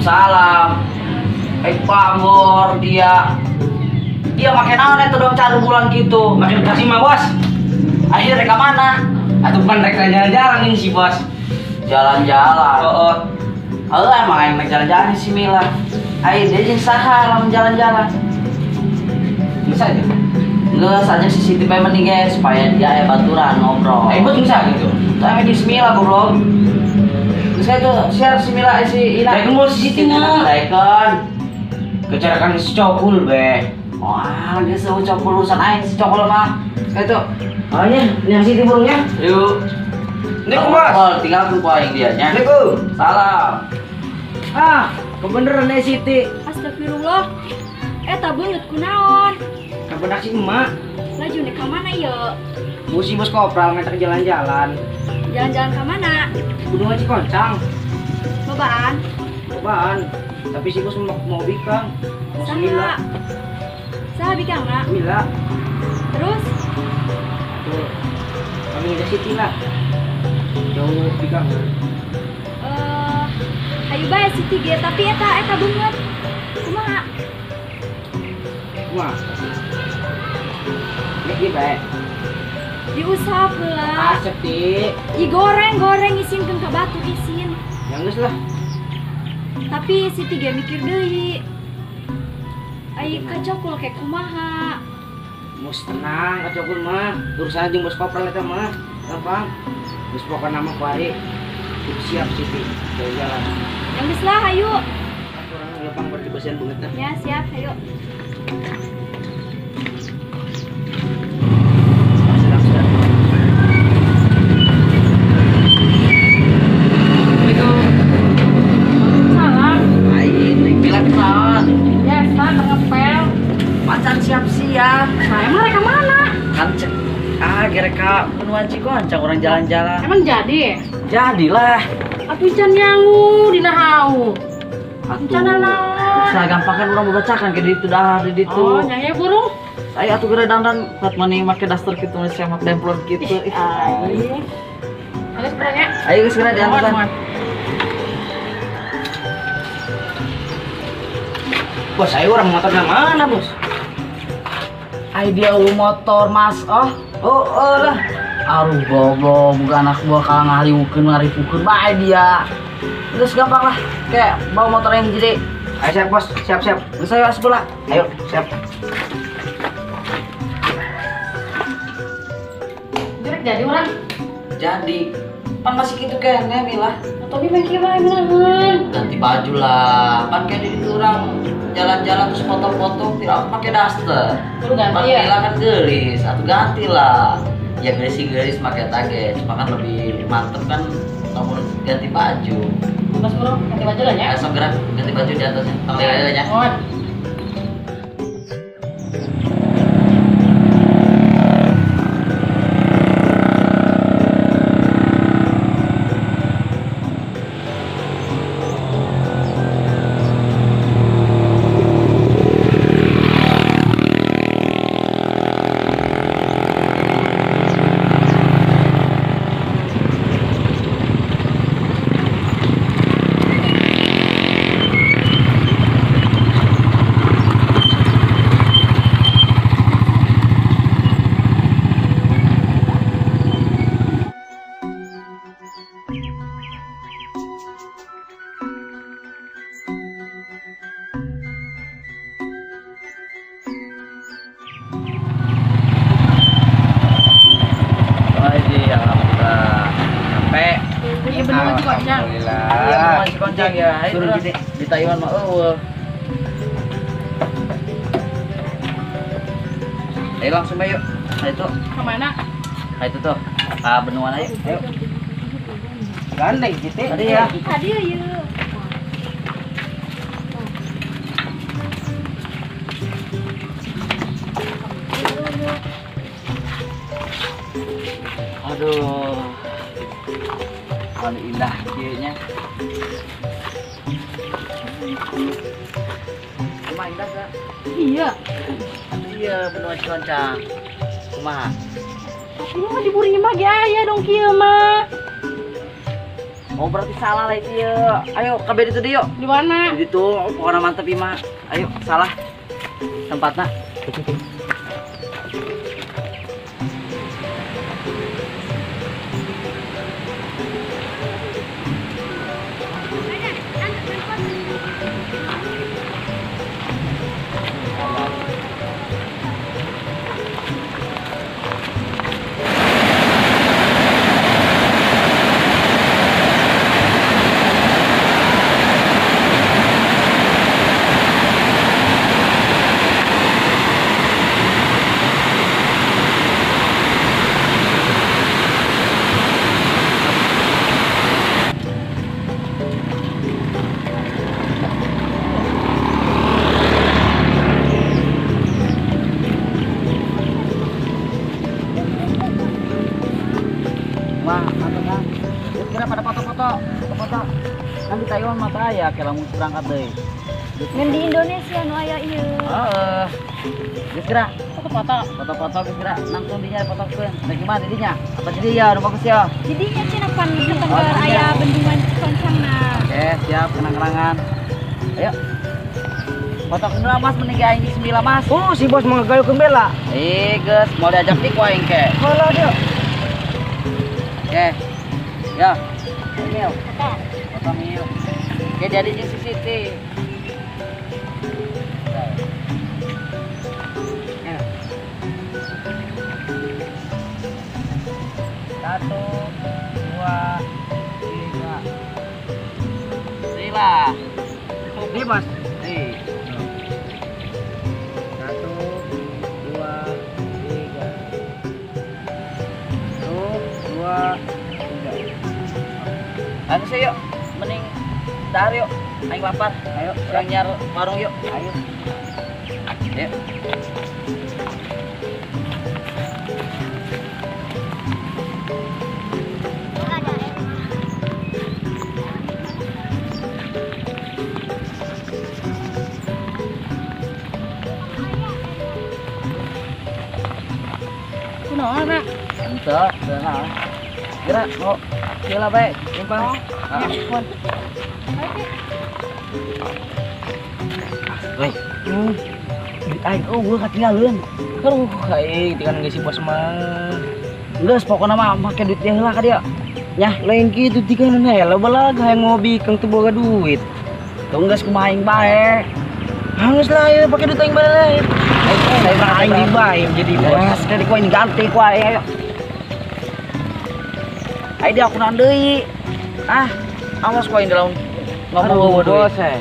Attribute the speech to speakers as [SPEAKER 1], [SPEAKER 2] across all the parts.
[SPEAKER 1] Waalaikumsalam. Pamor dia. Dia make naon eta dong cari bulan gitu.
[SPEAKER 2] Makin kasih mah, Bos.
[SPEAKER 1] Akhirnya rek ka mana?
[SPEAKER 2] Atuh pan rek jalan-jalan ini si Bos.
[SPEAKER 1] Jalan-jalan.
[SPEAKER 2] Heeh.
[SPEAKER 1] Heuh emang aing mah jalan-jalan si Mila. Aing dia jeung saha lamun jalan-jalan.
[SPEAKER 2] Bisa aja.
[SPEAKER 1] Geus aja si Siti bae mending ge supaya dia aya baturan ngobrol.
[SPEAKER 2] Aing bos bisa gitu.
[SPEAKER 1] Tapi di si Mila goblok. Geus itu share si Mila si Ina.
[SPEAKER 2] Daekeun bos si Siti mah.
[SPEAKER 1] Daekeun.
[SPEAKER 2] Kecarakan si Cokul be.
[SPEAKER 1] Wah, geus eueuh Cokul urusan aing si Cokul mah. Geus itu.
[SPEAKER 2] Oh nya, yang Siti burungnya.
[SPEAKER 1] Yuk.
[SPEAKER 2] Assalamualaikum, Bos.
[SPEAKER 1] Tinggal ku aing dia nya.
[SPEAKER 2] Assalamualaikum.
[SPEAKER 1] Salam.
[SPEAKER 2] Ah, kebeneran eh Siti.
[SPEAKER 3] Astagfirullah. Eta beungeut kunaon?
[SPEAKER 2] Kabenak si emak.
[SPEAKER 3] Laju nek ka mana ieu?
[SPEAKER 2] Musi bos kopral ngajak jalan-jalan.
[SPEAKER 3] Jalan-jalan ka mana?
[SPEAKER 2] Gunung Cikoncang.
[SPEAKER 3] Bobaan?
[SPEAKER 2] Bobaan. Tapi si bos mau bikang. Mau si Mila.
[SPEAKER 3] Saha bikangna?
[SPEAKER 2] Mila.
[SPEAKER 3] Terus?
[SPEAKER 2] Tuh. Kami ngajak Siti lah. Jauh bikang.
[SPEAKER 3] Hayu bae Siti ge, tapi eta beungeut. Kumaha?
[SPEAKER 2] Kumaha? Ieu bae.
[SPEAKER 3] Diusap heula.
[SPEAKER 2] Asep ti.
[SPEAKER 3] Ih goreng-goreng isinkeun ka batu isin.
[SPEAKER 2] Ya geus lah.
[SPEAKER 3] Tapi Siti ge mikir deui. Ai ka Cokul ke kumaha?
[SPEAKER 2] Mus tenang ka Cokul mah. Urusan jeung bos kopral eta mah. Gampang. Geus pokona mah kuari. Siap Siti jalan-jalan.
[SPEAKER 3] Ya geus lah hayu.
[SPEAKER 2] Urang lepang berdibasian beungeutna.
[SPEAKER 3] Ya siap hayu.
[SPEAKER 1] Siap-siap.
[SPEAKER 4] Nah, emang mereka mana?
[SPEAKER 1] Kan kira-kira Benua Cikoncang orang jalan-jalan.
[SPEAKER 4] Emang jadi?
[SPEAKER 1] Jadilah.
[SPEAKER 4] Atuh can nyangu dina hau.
[SPEAKER 1] Atuh.
[SPEAKER 4] Can naon?
[SPEAKER 1] Salah gampang kan urang bacakan ke ditu dahar di ditu.
[SPEAKER 4] Oh, nyanyi burung.
[SPEAKER 1] Saya atuh geura dandan kuat mani make daster kitu semak demplon kitu.
[SPEAKER 4] Ai. Ayo sebenarnya.
[SPEAKER 1] Ayo geus geura diantar.
[SPEAKER 2] Bos, ayo orang motor nang mana, Bos?
[SPEAKER 1] Ai dia motor mas, oh lah. Aduh goblok, bukan anak buah kalah ngariwukeun ngaripukeun bae dia. Geus gampang lah, kayak bawa motor yang jadi.
[SPEAKER 2] Ayo siap bos, siap siap.
[SPEAKER 1] Geus ayo asup lah.
[SPEAKER 2] Ayo siap.
[SPEAKER 4] Direk jadi orang?
[SPEAKER 1] Jadi. Pan masih kitu kene Mila.
[SPEAKER 4] Tapi mah kieu bae minahan.
[SPEAKER 1] Ganti baju lah. Pan kayak di orang jalan-jalan terus foto-foto tidak pakai daster.
[SPEAKER 4] Kudu ganti ya.
[SPEAKER 1] Mila kan gelis, atau gantilah. Ya gelis sih gelis pakai tage, cuma kan lebih mantep kan kamu ganti baju.
[SPEAKER 4] Mas bro, ganti baju lah ya.
[SPEAKER 1] Ayo sok gerak, ganti baju di atasnya. Tong lele nya.
[SPEAKER 4] Oh.
[SPEAKER 2] Alhamdulillah.
[SPEAKER 1] Iya, Cikoncang ya.
[SPEAKER 2] Turun gini
[SPEAKER 1] di Taiwan mah eueuh. Ayo langsung ayo. Nah itu.
[SPEAKER 4] Ke mana?
[SPEAKER 1] Nah itu tuh. Ah, Benua ayo.
[SPEAKER 2] Ayo. Gandeng gitu.
[SPEAKER 1] Tadi ya.
[SPEAKER 3] Tadi ya.
[SPEAKER 1] Aduh. Paling indah kayaknya. Kumaha indah gak?
[SPEAKER 4] Iya.
[SPEAKER 1] Iya, Benua Cikoncang. Kumaha?
[SPEAKER 4] Ini mah diburinya mah ge aya dong kieu mah.
[SPEAKER 1] Oh berarti salah lah itu ya. Ayo kabeh itu dia yuk.
[SPEAKER 4] Di mana?
[SPEAKER 1] Di situ, pokoknya mantep ima. Ayo salah tempatnya. Wah, mantap kan? Kira pada foto-foto, foto-foto. Kan di Taiwan mata aya, kayak langsung berangkat deh.
[SPEAKER 3] Ngan di Indonesia nu aya ieu.
[SPEAKER 1] Heeh. Geus geura.
[SPEAKER 4] Foto-foto.
[SPEAKER 1] Foto-foto geus geura. Langsung dinya fotokeun. Nah, gimana dinya? Apa jadi ya, nu bagus ya?
[SPEAKER 3] Didinya cenah pan ketengger aya bendungan Cikoncangna.
[SPEAKER 1] Oke, siap kenang-kenangan. Ayo. Fotokeun lah Mas, mending aing di sembilan Mas.
[SPEAKER 2] Oh, si bos mau ngagayukeun bela.
[SPEAKER 1] Ih, geus mau diajak di ku aing ke.
[SPEAKER 2] Halah dia.
[SPEAKER 1] Oke. Ya. Mil. Foto Mil. Oke, jadi di CCTV. Ya. 1 2 3. Sila.
[SPEAKER 2] Ini Mas.
[SPEAKER 1] Nih.
[SPEAKER 2] 1 2 3. 1 2 3.
[SPEAKER 1] Ayo sih yuk, mending dahar yuk, aing lapar.
[SPEAKER 2] Ayo,
[SPEAKER 1] urang nyar warung yuk.
[SPEAKER 2] Ayo.
[SPEAKER 1] Yuk.
[SPEAKER 4] Kunaon, Nak?
[SPEAKER 1] Henteu, teu. Geura, mau heula bae, timpang.
[SPEAKER 4] Heeh.
[SPEAKER 1] Woi, duit aing eueuh katinggaleun.
[SPEAKER 2] Aduh, aing tinggal geus si bos mah.
[SPEAKER 1] Geus pokona mah make duit dia heula ka dia.
[SPEAKER 2] Nyah, lain kitu tikanan heula balag hayang ngopi kang teu boga duit.
[SPEAKER 1] Tong geus kumaha aing bae.
[SPEAKER 2] Geus lah ayo pake duit aing bae lah. Aing dibae jadi bos.
[SPEAKER 1] Geus ku aing diganti ku aing ayo. Ayo dia aku naon deui. Ah, awas ku aing dalam ngomong
[SPEAKER 2] bos eh.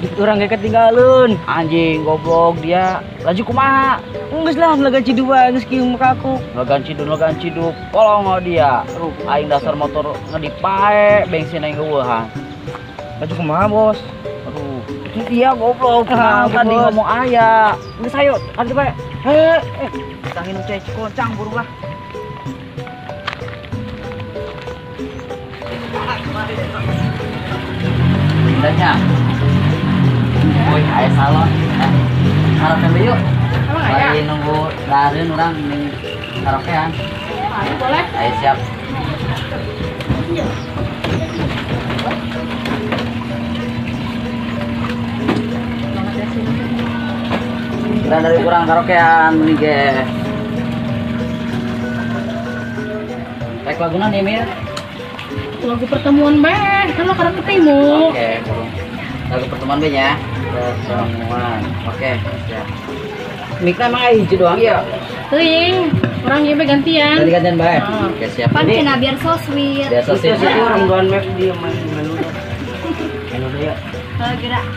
[SPEAKER 2] Duit urang ge ketinggalan.
[SPEAKER 1] Anjing goblok dia. Laju kumaha?
[SPEAKER 2] Geus lah lagan cidua geus kieu maka aku.
[SPEAKER 1] Lagan ciduk. Kolong dia. Aduh, aing dasar motor ngedipae, bensin aing eueuhan.
[SPEAKER 2] Laju kumaha, Bos?
[SPEAKER 1] Aduh, itu dia goblok. Kenapa tadi ngomong aya? Geus ayo, kan bae. Heh, tangin cai Cikoncang burung lah. Indahnya. Woi, aya salon. Karaoke deui yuk.
[SPEAKER 4] Emang aya?
[SPEAKER 1] Bari nunggu dahareun urang ning karaokean.
[SPEAKER 4] Ayo boleh.
[SPEAKER 1] Ayo siap. Kita dari kurang karaokean mending ge. Rek laguna nih Mir.
[SPEAKER 4] Lagu pertemuan bae, kan lo karena ketemu.
[SPEAKER 1] Oke, lagu pertemuan bae nya. Pertemuan. Oke, siap. Mikna emang aya hiji doang ya?
[SPEAKER 4] Teuing, urang ieu bae gantian.
[SPEAKER 1] Ganti-gantian bae.
[SPEAKER 4] Oh.
[SPEAKER 1] Oke, siap.
[SPEAKER 3] Pan cenah biar so sweet.
[SPEAKER 1] Biar so sweet.
[SPEAKER 2] Itu orang doan map dia main main udah. Main udah ya.
[SPEAKER 3] Kalau gerak.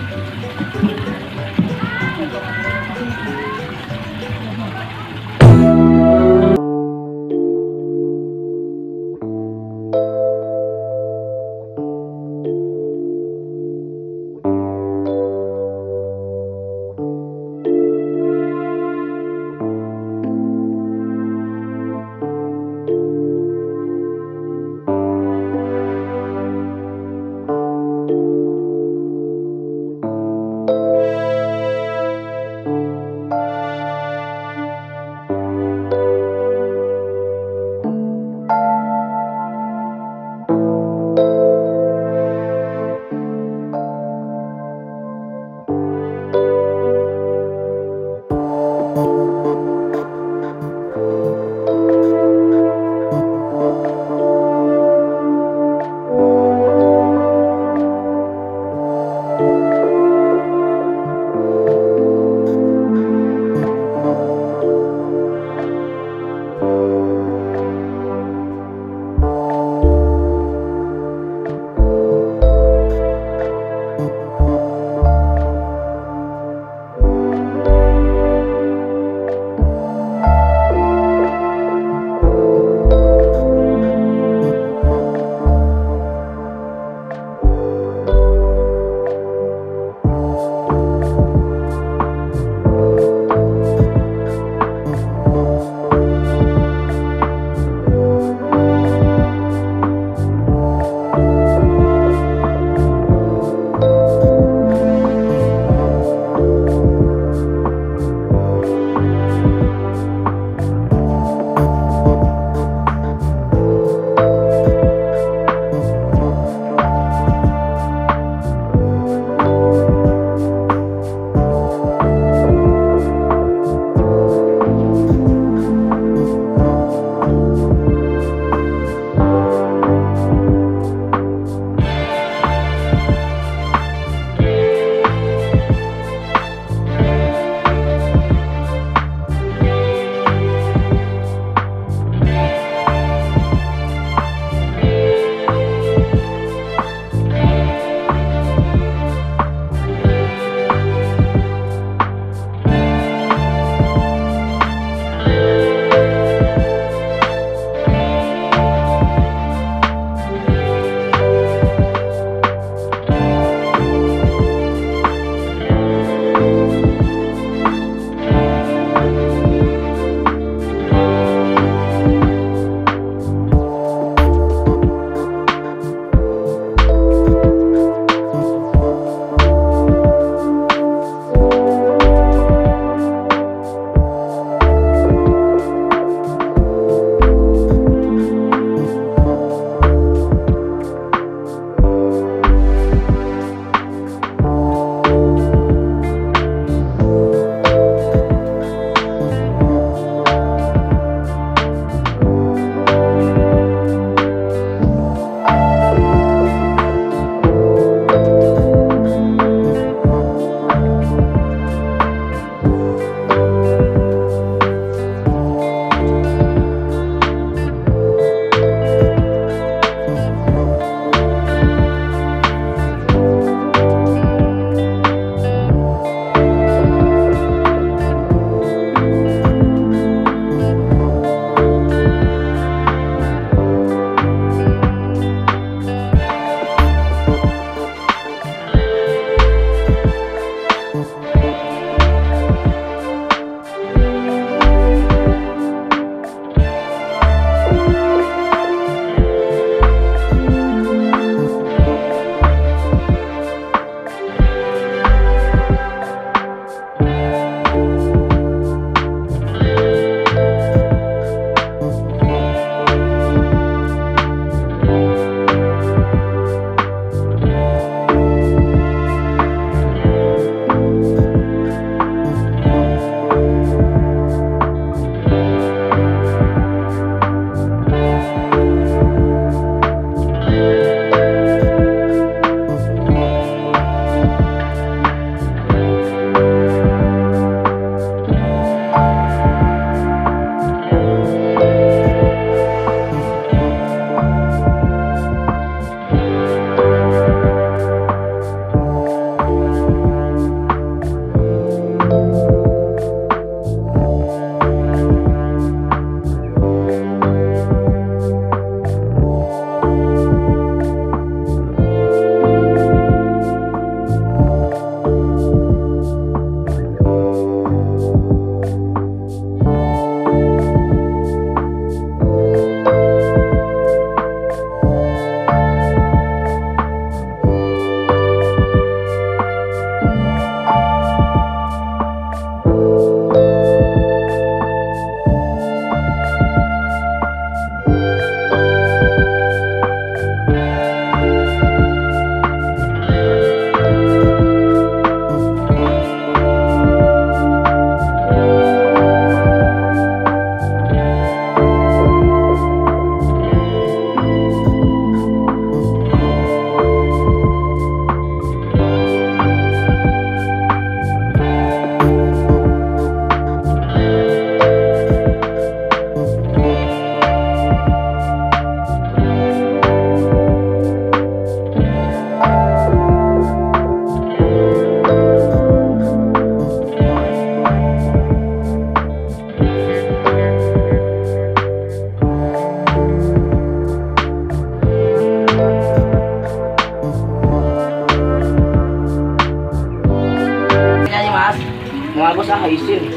[SPEAKER 2] Moal bos ah isin.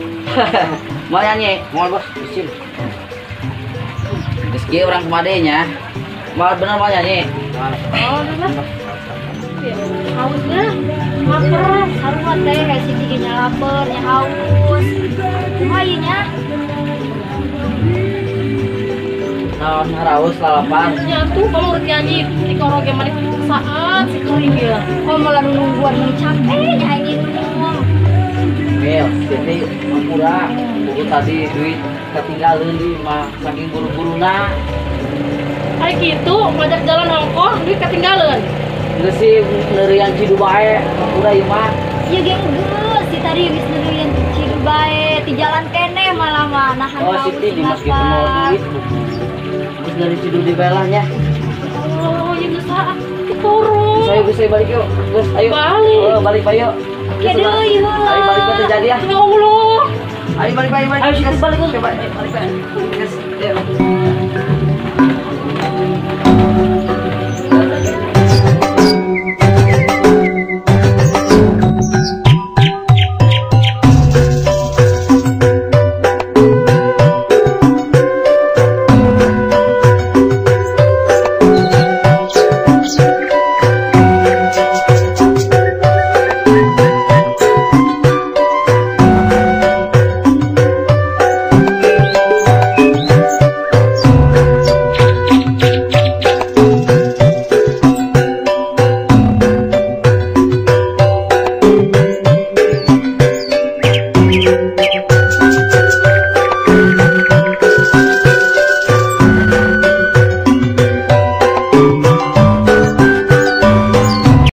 [SPEAKER 1] Mau nyanyi?
[SPEAKER 2] Moal bos isin.
[SPEAKER 1] Geus kieu urang kumaha nya. Moal bener mau nyanyi.
[SPEAKER 2] Moal.
[SPEAKER 4] Oh, lah. Haus lah.
[SPEAKER 3] Laper, sarua teh kayak Siti ge nya lapar, nya haus. Kumaha ieu nya?
[SPEAKER 1] Naon haraus lalapan.
[SPEAKER 4] Nya tuh kamu urut nyanyi di koroge mani saat si kering ya.
[SPEAKER 3] Kalau malah nungguan meni capek nya aing ngomong.
[SPEAKER 1] Mil, Siti hampura. Buku tadi duit ketinggalan di mah saking buru-buruna.
[SPEAKER 4] Kayak gitu, ngajak jalan ongkoh, duit ketinggalan.
[SPEAKER 1] Geus sih neurian Cidu bae, hampura ieu mah.
[SPEAKER 3] Ieu ge geus si tadi geus neurian Cidu bae, ti jalan keneh malah mah nahan
[SPEAKER 1] Oh,
[SPEAKER 3] haus.
[SPEAKER 1] Siti di mas gitu mau duit. Terus dari Cidu di belah nya.
[SPEAKER 4] Oh, ya geus ah, turun.
[SPEAKER 1] Geus ayo geus ayo balik yuk. Geus ayo.
[SPEAKER 4] Balik.
[SPEAKER 1] Oh, balik bae yuk.
[SPEAKER 3] Ke deui heula.
[SPEAKER 1] Ayo balik bae terjadi ya.
[SPEAKER 4] Ya Allah.
[SPEAKER 1] Ayo balik bae balik.
[SPEAKER 4] Ayo, Siti, balik.
[SPEAKER 1] Coba balik bae. Geus, ayo.